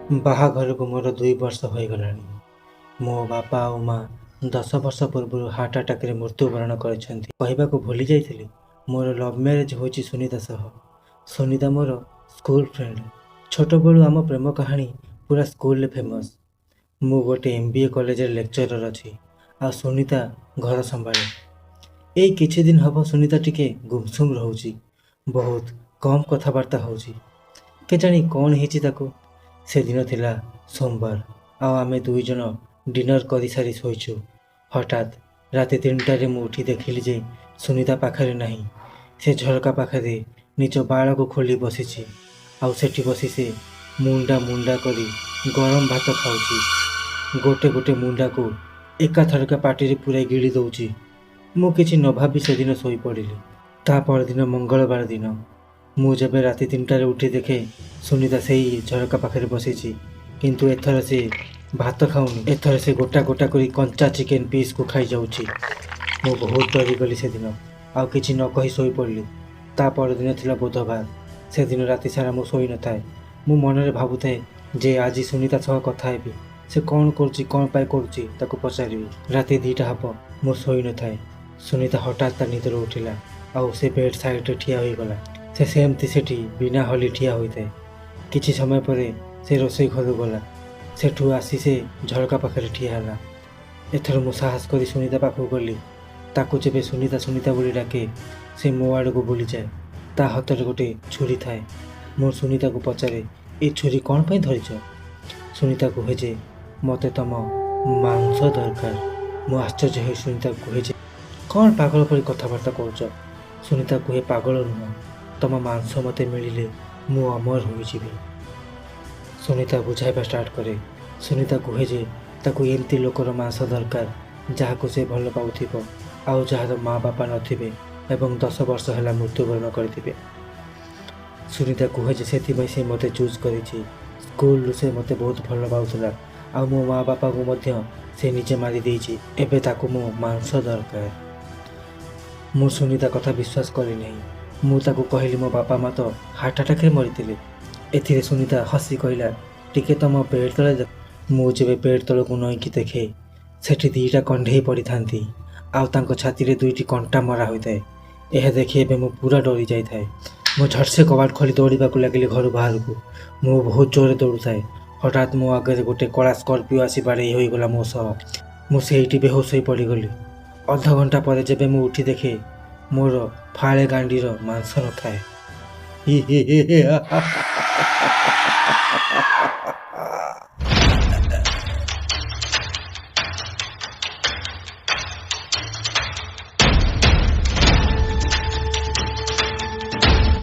ବାହାଘରକୁ ମୋର 2 ବର୍ଷ ହୋଇଗଲାଣି। ମୋ ବାପା ଆଉ ମା 10 ବର୍ଷ ପୂର୍ବରୁ ହାର୍ଟ ଆଟାକରେ ମୃତ୍ୟୁବରଣ କରିଛନ୍ତି। କହିବାକୁ ଭୁଲି ଯାଇଥିଲି, ମୋର ଲଭ୍ ମ୍ୟାରେଜ୍ ହୋଇଛି ସୁନିତା ସହ। ସୁନିତା ମୋର ସ୍କୁଲ ଫ୍ରେଣ୍ଡ। ଛୋଟବେଳୁ ଆମ ପ୍ରେମ କାହାଣୀ ପୁରା ସ୍କୁଲରେ ଫେମସ୍। ମୁଁ ଗୋଟେ ଏମ୍.ବି.ଏ. କଲେଜରେ ଲେକ୍ଚରର ଅଛି ଆଉ ସୁନିତା ଘର ସମ୍ଭାଳେ। ଏଇ କିଛି ଦିନ ହବ ସୁନିତା ଟିକେ ଗୁମସୁମ ରହୁଛି। ବହୁତ କମ୍ କଥାବାର୍ତ୍ତା ହେଉଛି। କେଜାଣି କ'ଣ ହେଇଛି ତାକୁ। ସେଦିନ ଥିଲା ସୋମବାର ଆଉ ଆମେ ଦୁଇଜଣ ଡିନର କରିସାରି ଶୋଇଛୁ। ହଠାତ୍ ରାତି 3ଟାରେ ମୁଁ ଉଠି ଦେଖିଲି ଯେ ସୁନିତା ପାଖରେ ନାହିଁ। ସେ ଝରକା ପାଖରେ ନିଜ ବାଳକୁ ଖୋଲି ବସିଛି ଆଉ ସେଠି ବସି ସେ ମୁଣ୍ଡା ମୁଣ୍ଡା କରି ଗରମ ଭାତ ଖାଉଛି। ଗୋଟେ ଗୋଟେ ମୁଣ୍ଡାକୁ ଏକାଥରକେ ପାଟିରେ ପୂରାଇ ଗିଳି ଦଉଛି। ମୁଁ କିଛି ନ ଭାବି ସେଦିନ ଶୋଇପଡ଼ିଲି। ତା ପରଦିନ ମଙ୍ଗଳବାର ଦିନ ମୁଁ ଯେବେ ରାତି 3ଟାରେ ଉଠି ଦେଖେ, ସୁନିତା ସେଇ ଝରକା ପାଖରେ ବସିଛି। କିନ୍ତୁ ଏଥର ସେ ଭାତ ଖାଉନି। ଏଥର ସେ ଗୋଟା ଗୋଟା କରି କଞ୍ଚା ଚିକେନ ପିସ୍କୁ ଖାଇଯାଉଛି। ମୁଁ ବହୁତ ଡରିଗଲି ସେଦିନ। ଆଉ କିଛି ନ କହି ଶୋଇପଡ଼ିଲି। ତା ପରଦିନ ଥିଲା ବୁଧବାର। ସେଦିନ ରାତି ସାରା ମୁଁ ଶୋଇନଥାଏ। ମୁଁ ମନରେ ଭାବୁଥାଏ ଯେ ଆଜି ସୁନିତା ସହ କଥା ହେବି। ସେ କ'ଣ କରୁଛି, କ'ଣ ପାଇଁ କରୁଛି, ତାକୁ ପଚାରିବି। ରାତି 2ଟା ହେବ, ମୁଁ ଶୋଇନଥାଏ। ସୁନିତା ହଠାତ୍ ତା ନିଦରୁ ଉଠିଲା ଆଉ ସେ ବେଡ୍ ସାଇଡ଼ରେ ଠିଆ ହୋଇଗଲା। ସେ ସେମିତି ସେଠି ବିନା ହଲି ଠିଆ ହୋଇଥାଏ। କିଛି ସମୟ ପରେ ସେ ରୋଷେଇ ଘରକୁ ଗଲା। ସେଠୁ ଆସି ସେ ଝରକା ପାଖରେ ଠିଆ ହେଲା। ଏଥର ମୁଁ ସାହସ କରି ସୁନିତା ପାଖକୁ ଗଲି। ତାକୁ ଯେବେ ସୁନିତା ସୁନିତା ବୋଲି ଡାକେ, ସେ ମୋ ଆଡ଼କୁ ବୁଲିଯାଏ। ତା ହାତରେ ଗୋଟେ ଛୁରୀ ଥାଏ। ମୁଁ ସୁନିତାକୁ ପଚାରେ, "ଏ ଛୁରୀ କ'ଣ ପାଇଁ ଧରିଛ?" ସୁନିତା କୁହେ ଯେ ମୋତେ ତମ ମାଂସ ଦରକାର। ମୁଁ ଆଶ୍ଚର୍ଯ୍ୟ ହୋଇ ସୁନିତାକୁ କୁହେ ଯେ କ'ଣ ପାଗଳ ପରି କଥାବାର୍ତ୍ତା କହୁଛ? ସୁନିତା କୁହେ, ପାଗଳ ନୁହଁ, ତମ ମାଂସ ମୋତେ ମିଳିଲେ ମୁଁ ଅମର ହୋଇଯିବି। ସୁନିତା ବୁଝାଇବା ଷ୍ଟାର୍ଟ କରେ। ସୁନିତା କୁହେ ଯେ ତାକୁ ଏମିତି ଲୋକର ମାଂସ ଦରକାର, ଯାହାକୁ ସେ ଭଲ ପାଉଥିବ ଆଉ ଯାହାର ମା ବାପା ନଥିବେ ଏବଂ 10 ବର୍ଷ ହେଲା ମୃତ୍ୟୁବରଣ କରିଥିବେ। ସୁନିତା କୁହେ ଯେ ସେଥିପାଇଁ ସେ ମୋତେ ଚୁଜ୍ କରିଛି। ସ୍କୁଲରୁ ସେ ମୋତେ ବହୁତ ଭଲ ପାଉଥିଲା ଆଉ ମୋ ମା ବାପାଙ୍କୁ ମଧ୍ୟ ସେ ନିଜେ ମାରିଦେଇଛି। ଏବେ ତାକୁ ମୋ ମାଂସ ଦରକାର। ମୁଁ ସୁନିତା କଥା ବିଶ୍ୱାସ କଲି ନାହିଁ। ମୁଁ ତାକୁ କହିଲି, ମୋ ବାପା ମା ତ ହାର୍ଟ ଆଟାକରେ ମରିଥିଲେ। ଏଥିରେ ସୁନିତା ହସି କହିଲା, ଟିକେ ତମ ବେଡ୍ ତଳେ ଦେଖ। ମୁଁ ଯେବେ ବେଡ୍ ତଳକୁ ନଇଁକି ଦେଖେ, ସେଠି ଦୁଇଟା କଣ୍ଢେଇ ପଡ଼ିଥାନ୍ତି ଆଉ ତାଙ୍କ ଛାତିରେ ଦୁଇଟି କଣ୍ଟା ମରା ହୋଇଥାଏ। ଏହା ଦେଖି ଏବେ ମୁଁ ପୁରା ଡରି ଯାଇଥାଏ। ମୁଁ ଝଟସେ କବାଟ ଖୋଲି ଦୌଡ଼ିବାକୁ ଲାଗିଲି ଘରୁ ବାହାରକୁ। ମୁଁ ବହୁତ ଜୋରରେ ଦୌଡ଼ୁଥାଏ। ହଠାତ୍ ମୋ ଆଗରେ ଗୋଟେ କଳା ସ୍କର୍ପିଓ ଆସି ବାଡ଼େଇ ହୋଇଗଲା ମୋ ସହ। ମୁଁ ସେଇଠି ବେହୋସ ହୋଇ ପଡ଼ିଗଲି। ଅଧଘଣ୍ଟା ପରେ ଯେବେ ମୁଁ ଉଠି ଦେଖେ, ମୋର ଫାଳେ ଗାଣ୍ଡିର ମାଂସ ନଥାଏ। ହି ହି ହି ହି।